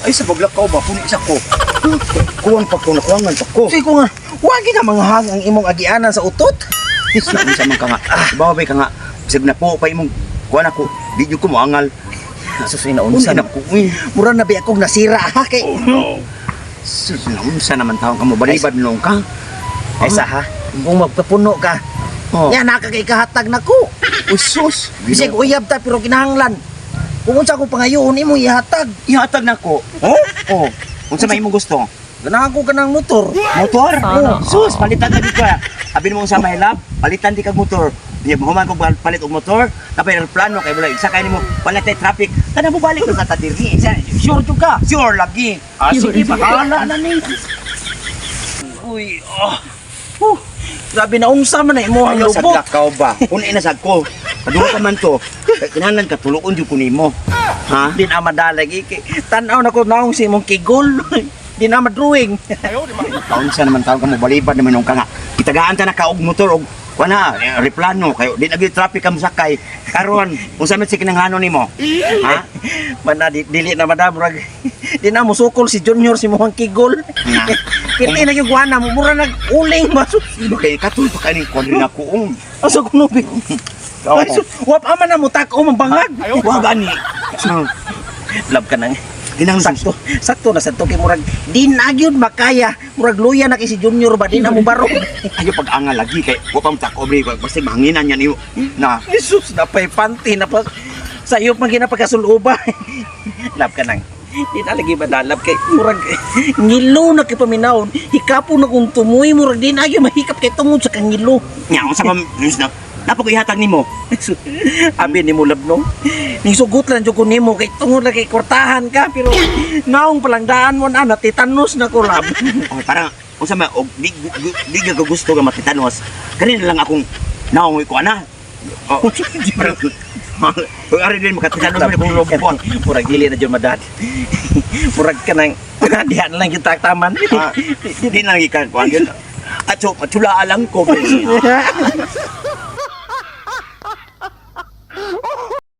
Ay, sa paglakaw ba puno isa ko. Kuwang pa ko, nakuwangan pa ko. Sige ko nga, wagi na mga hang ang imong agianan sa utot. Isa unsa man ka nga. Bawa ka nga. Bisag na po pa imong kuan ako. Di jud ko moangal. Sus, inaunsa Unsa na. na ko. Uy. Mura na ba akong nasira ha kay. Sus, naunsa naman taon ka mo balibad nung ka. Ay sa ha, kung magpapuno ka. Oh. Ya naka kay kahatag nako. Usus. Bisag uyab ta pero kinahanglan. Kung unsa akong pangayoon imong ihatag. Ihatag nako. Oh? Oh. Unsa may imong gusto? Ganahan ko kanang motor. Motor? Oh. Sus, palitan ka dito. Abi mo sa my love, palitan di kag motor. Di mo human kog palit og motor, napay plano kay wala isa kay nimo, wala tay traffic. Kana mo balik ka ta diri. Sure jud ka. Sure lagi. Ah, sige, bahala na ni. Uy, oh. Huh. Grabe na unsa man na imo ang Ayaw sa lubot. lakaw ba? Kun ina sad ko. Padulong pa man to. Kay kinahanglan ka tuluon jud ko nimo. Ha? Di na madalag iki. Tan-aw na ko naong si imong kigol. Di na madrawing. Taon sa naman taon ka mo balibad naman nung ka nga. Kitagaan ta na ka og motor og kuan na, replano kayo. Di na gyud traffic ka mosakay. Karon, unsa man si kinahanglanon nimo? Ha? Mana di, dili na madam rag. Di na musukol si Junior si muhang kigol. Na. Pili na yung guana mo mura nag uling ba sus. Kay katul pa kaning kuan rin ako. Um. Asa kuno bi. Oo. Ay, sus, wap ama na mo tak-o mambangag. Wa gani. Love ka nang. Kinahanglan Sakto, sakto na sadto kay murag di na gyud makaya. Murag luya na kay si Junior ba di na mo barog. Ayo pag-angal lagi kay wa pa mo obre basta mahanginan niya niyo na. Jesus, napay panty na pa. Sa iyo pang ginapagkasuluba. Love ka nang. Di na lagi madalab kay murag ngilo na kay paminawon. Hikapo na kung tumoy murag di na gyud mahikap kay tungod sa kangilo. Nya unsa pa news na napako ihatag nimo. Abi ni mo love no. Ning sugot lang jud ko nimo kay tungod na kay kwartahan ka pero naong palangdaan mo na natitanos na ko love. Oh, parang unsa man og di di, di ka gusto nga makitanos. Kanina lang akong naongoy ko ana. Oh. Parang Uy, ari din makatitanos man akong lobot. Murag dili na jud madad. Murag ka nang diha na lang kita taman. Ah, di na lang ikan kuan yun. At so, patula lang ko.